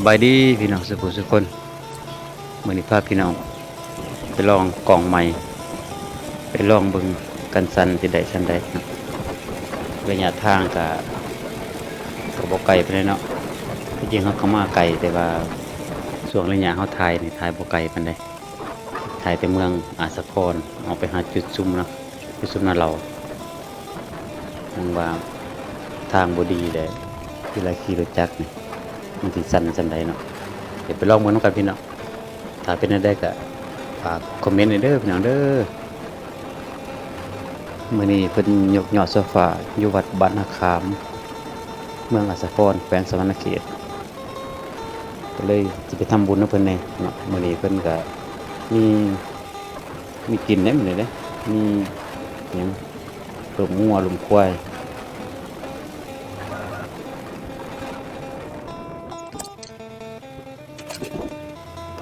ສະບາຍດີພີ່ນ້ອງສູ່ຜູ້ສູ່ຄົນ, ມື້ນີ້ພາພີ່ນ້ອງໄປລອງກ້ອງໃໝ່ ໄປລອງເບິ່ງກັນສັ່ນຊິໄດ້ສ່ຳໃດເນາະ. ໄລຍະທາງກະ ກໍບໍ່ໄກປານໃດເນາະ, ທີ່ຈິງເຮົາກໍມາໄກ ແຕ່ວ່າຊ່ວງໄລຍະເຮົາຖ່າຍນີ້ ຖ່າຍບໍ່ໄກປານໃດ, ຖ່າຍແຕ່ເມືອງອາດສະພອນ ອອກໄປຫາຈຸດຊຸມເນາະ, ຈຸດຊຸມນາເລົາ. ເບິ່ງວ່າທາງບໍ່ດີແຫຼະ ເວລາຂີ່ລົດຈັກນີ້ ມັນຊິສັ່ນສ່ຳໃດເນາະ. ດຽວໄປລອງເບິ່ງນຳກັນພີ່ນ້ອງ, ຖ້າເປັນແນວໃດກໍຝາກຄອມເມັນແດ່ເດີພີ່ນ້ອງເດີ. ມື້ນີ້ເພິ່ນຍົກຍອດໂຊຟາຢູ່ວັດບ້ານນາຂາມ ເມືອງອາດສະພອນ ແຂວງສະຫວັນນະເຂດ, ກໍເລີຍຊິໄປທຳບຸນນຳເພິ່ນແດ່ເນາະ. ມື້ນີ້ເພິ່ນກໍມີ ມີກິນເດ້ມື້ນີ້ເດ້, ມີຫຍັງ ລົມງົວລົມຄວາຍ.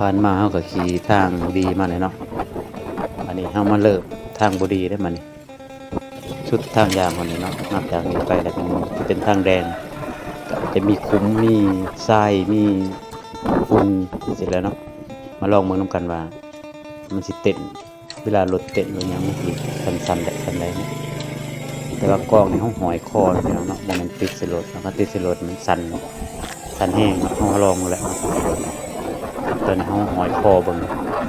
ຜ່ານມາເຮົາກໍຂີ່ທາງດີມາແຫຼະເນາະ, ອັນນີ້ເຮົາມາເລີ່ມທາງບໍ່ດີເດ້ມານີ້, ສຸດທາງຍາງພຸ້ນແຫຼະເນາະ. ນັບຈາກນີ້ໄປແລ້ວເປັນ ຈະເປັນທາງແດງ, ຈະມີຂຸມ ມີຊາຍ ມີຝຸ່ນ ຈັ່ງຊີ້ແຫຼະເນາະ. ມາລອງເບິ່ງນຳກັນວ່າມັນຊິເຕັ້ນ ເວລາລົດເຕັ້ນລົດຫຍັງມັນຊິສັ່ນໆ ແບບຊັ້ນໃດເນາະ. ແຕ່ວ່າກ້ອງນີ້ເຮົາຫ້ອຍຄໍເນາະພີ່ນ້ອງເນາະ, ບໍ່ແມ່ນຕິດໃສ່ລົດເນາະ, ຄັນຕິດໃສ່ລົດມັນສັ່ນ ສັ່ນແຮງເນາະ. ເຮົາລອງເບິ່ງແຫຼະ ເຮົາຕິດໃສ່ລົດເນາະ. ຕອນນີ້ເຮົາຫ້ອຍຄໍເບິ່ງ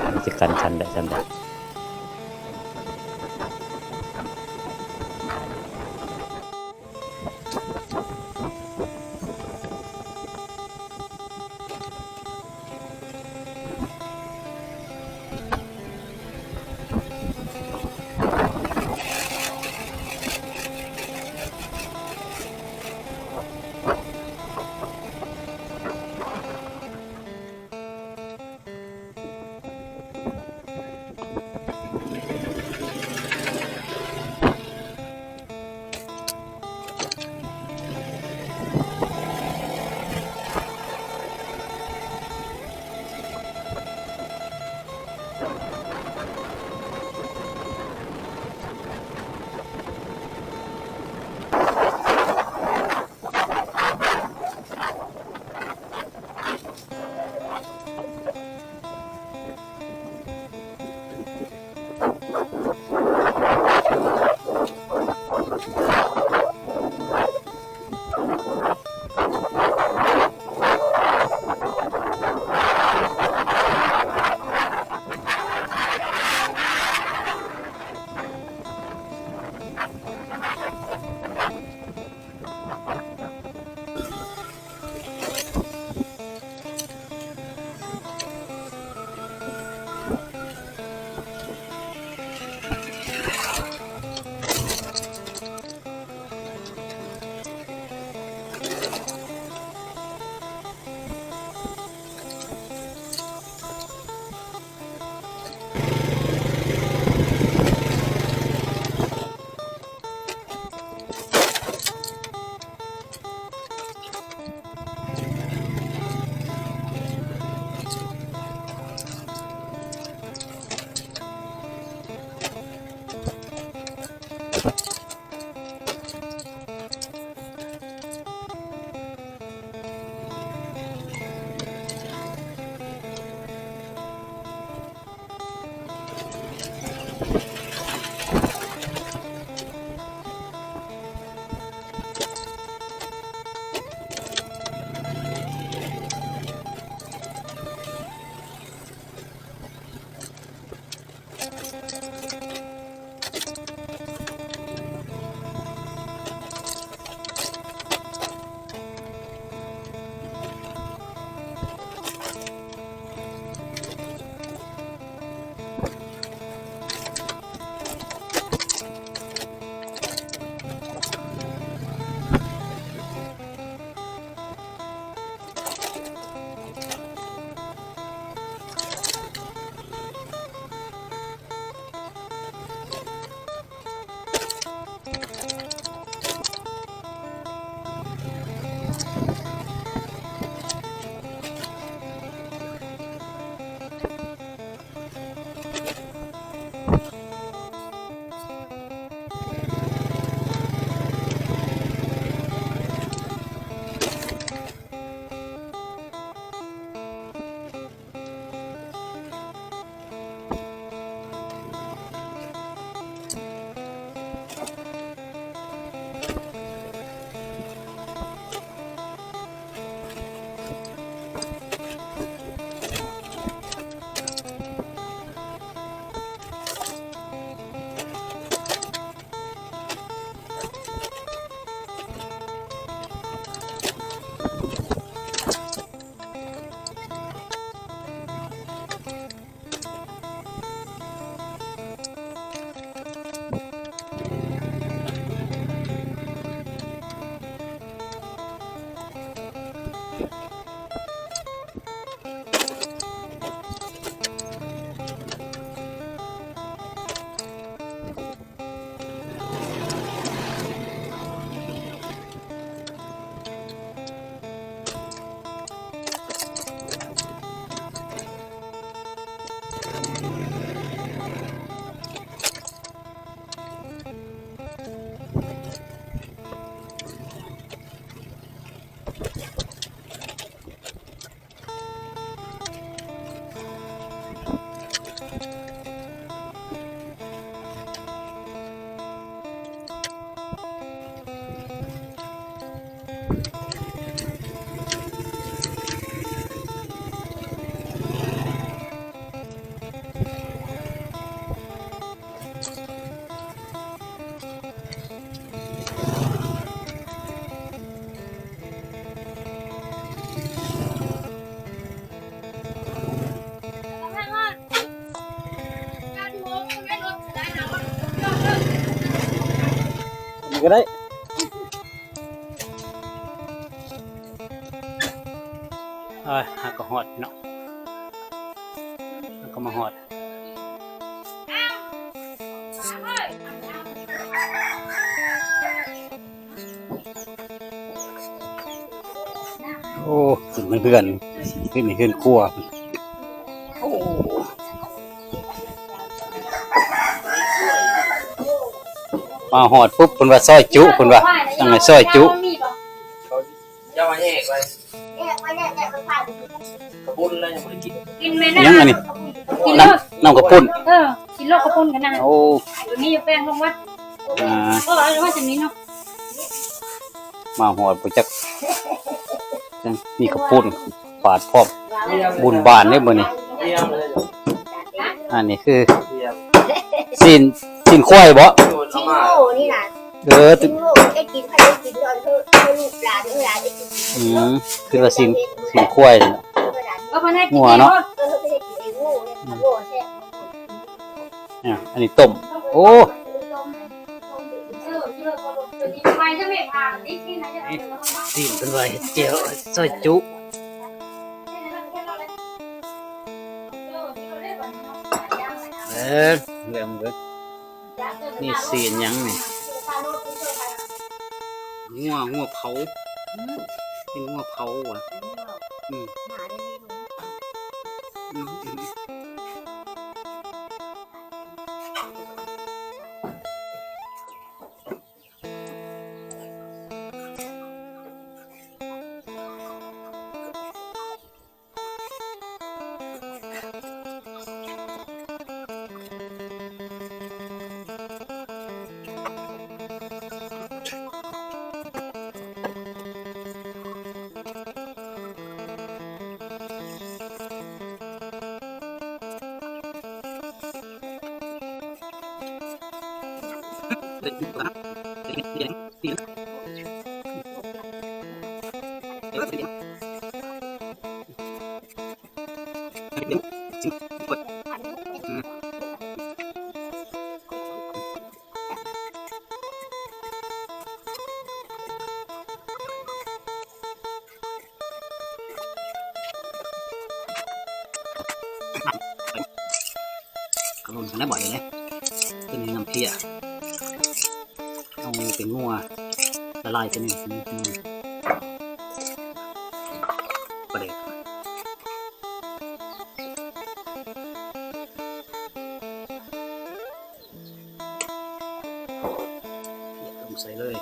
ມັນຊິກັນສັ່ນໄດ້ສ່ຳໃດ. ກໍໄດ້. ເອີຍ ຫາກໍຮອດເນາະ ຫາກໍມາຮອດ. ໂອ້ ຂຶ້ນເຮືອນ ຂຶ້ນເຮືອນຄົວ. ໂອ້ ມາຮອດປຸບ ເພິ່ນວ່າຊອຍຈຸ ເພິ່ນວ່າ ສັ່ງໃຫ້ຊອຍຈຸ. ເຈົ້າມາແຍກໄວ້ ແຍກໄວ້ແລ້ວ ແຍກໄປຂາຍ ກະປຸ້ນແລ້ວຍັງບໍ່ໄດ້ກິນ. ກິນແມ່ນ ຫຍັງອັນນີ້? ນ້ຳ ນ້ຳກະປຸ້ນ. ເອີ ກິນໂລດກະປຸ້ນກັນນະ. ໂອ້ ໂຕນີ້ຢູ່ແປ້ງລົງວັດ. ອ່າ ກໍເອົາໄວ້ຈັ່ງນີ້ເນາະ. ມາຮອດບໍ່ຈັກ ມີເຂົ້າປຸ້ນ ປາດພ້ອມ ບຸນບ້ານເດ້ມື້ນີ້. ອັນນີ້ຄືຊີ້ນ ຊີ້ນຄວາຍບໍ? ຊີ້ນໝູນີ້ນະ. ເອີ ຊີ້ນໝູໄດ້ກິນ ໃຜໄດ້ກິນ ຕອນເຮົາ ເຮົາລູກຫຼານ ເຮົາຫຼານໄດ້ກິນ. ອືມ ຄືວ່າຊີ້ນ ຊີ້ນຄວາຍ ງົວເນາະ. ເອີ ເຮົາໄປເຮັດກິນເອງ ໝູ ໝູແຊບ. ອ່າ ອັນນີ້ຕົ້ມ. ໂອ້ ຊີ້ນເພິ່ນວ່າເຮັດແຈ່ວ ຊອຍຈຸ. ເອີ ເບິ່ງເບິ່ງ ນີ້ຊີ້ນຫຍັງນີ້? ງົວ ງົວເຜົາ. ອືມ ເປັນງົວເຜົາຫວາ? ອືມ ອືມ ອືມ. ກະລົນກັນໄດ້ບໍ່ນີ້ເດ້. ຕົວນີ້ນ້ຳເພຍ ເອົາເປັນງົວລະລາຍຕົວນີ້ ອືມ ປາແດກ. ລົງໃສ່ເລີຍ.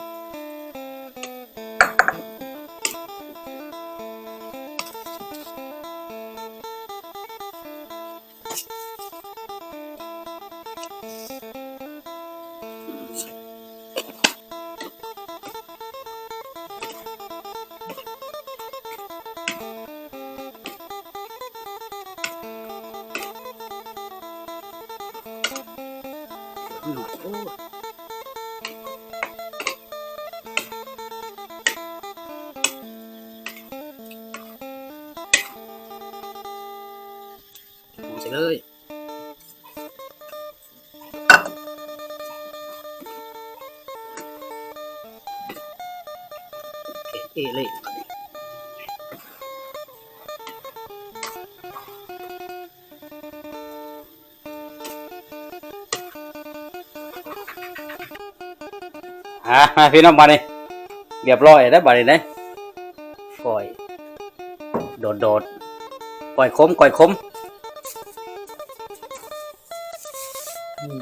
ໃສ່ເລີຍ. ເອເລ ອ່າ ມາພີ່ນ້ອງ ບາດນີ້ ລຽບຮ້ອຍແລ້ວບາດນີ້ເດ້. ກ້ອຍໂດດໆ ກ້ອຍຂົມ ກ້ອຍຂົມ. ອືມ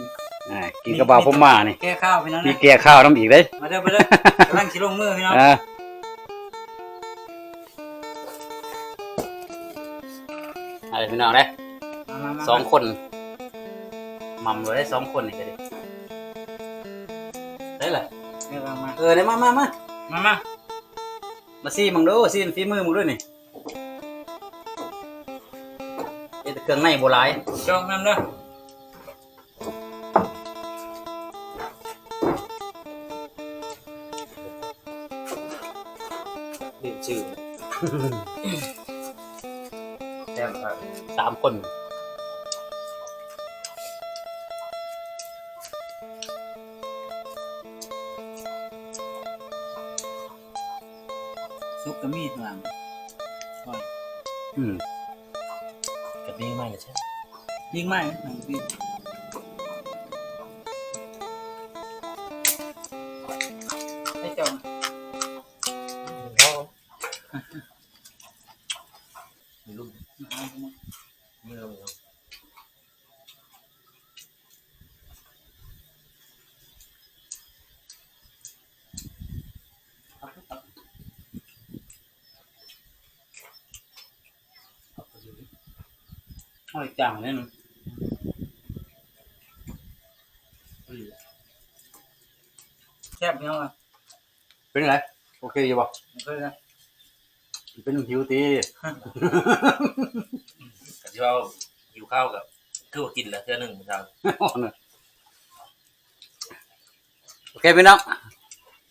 ອ່າ ກິນກັບບ່າວພົມມານີ້ ແກ້ຄາວພີ່ນ້ອງ ມີແກ້ຄາວນຳອີກເດ້. ມາເດີ ມາເດີ ກຳລັງຊິລົງມືພີ່ນ້ອງ. ອ່າ ເອົາເລີຍພີ່ນ້ອງເດ້ ມາໆໆ ສອງຄົນ ໝ່ຳເລີຍເດ້ ສອງຄົນນີ້ກະດີ. ໄດ້ລະ ເອີ ມາໆ ເອີ ໄດ້ ມາໆໆ ມາໆ ມາຊີມເບິ່ງດູ ຊີມຝີມືເບິ່ງດູນີ້. ເຮັດແຕ່ເຄື່ອງໃນບໍ່ຫຼາຍ ຈອກນຳເດີ. ເປັນຊື່ ແຊບຄັກ ສາມຄົນ. ກໍມີຂ້າງຫຼັງ. ອືມ ກໍປີ້ງໃໝ່ລະຊະ ປີ້ງໃໝ່ ປີ້ງ ໃຫ້ເຈົ້າ ມີລຸ້ນ ມີລຸ້ນ. ຫອຍຈັງເດ້ ແຊບເນາະ. ເປັນໄງ? ໂອເຄຢູ່ບໍ່? ໂອເຄນະ. ເປັນຫິວຕິ? ກໍຊິເວົ້າຫິວເຂົ້າກໍຄືວ່າກິນແລ້ວເທື່ອໜຶ່ງມື້ເຊົ້າ. ໂອເຄພີ່ນ້ອງ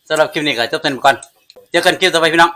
ສຳລັບຄລິບນີ້ກໍຈົບເທົ່ານີ້ກ່ອນ ເຈີກັນຄລິບຕໍ່ໄປພີ່ນ້ອງ.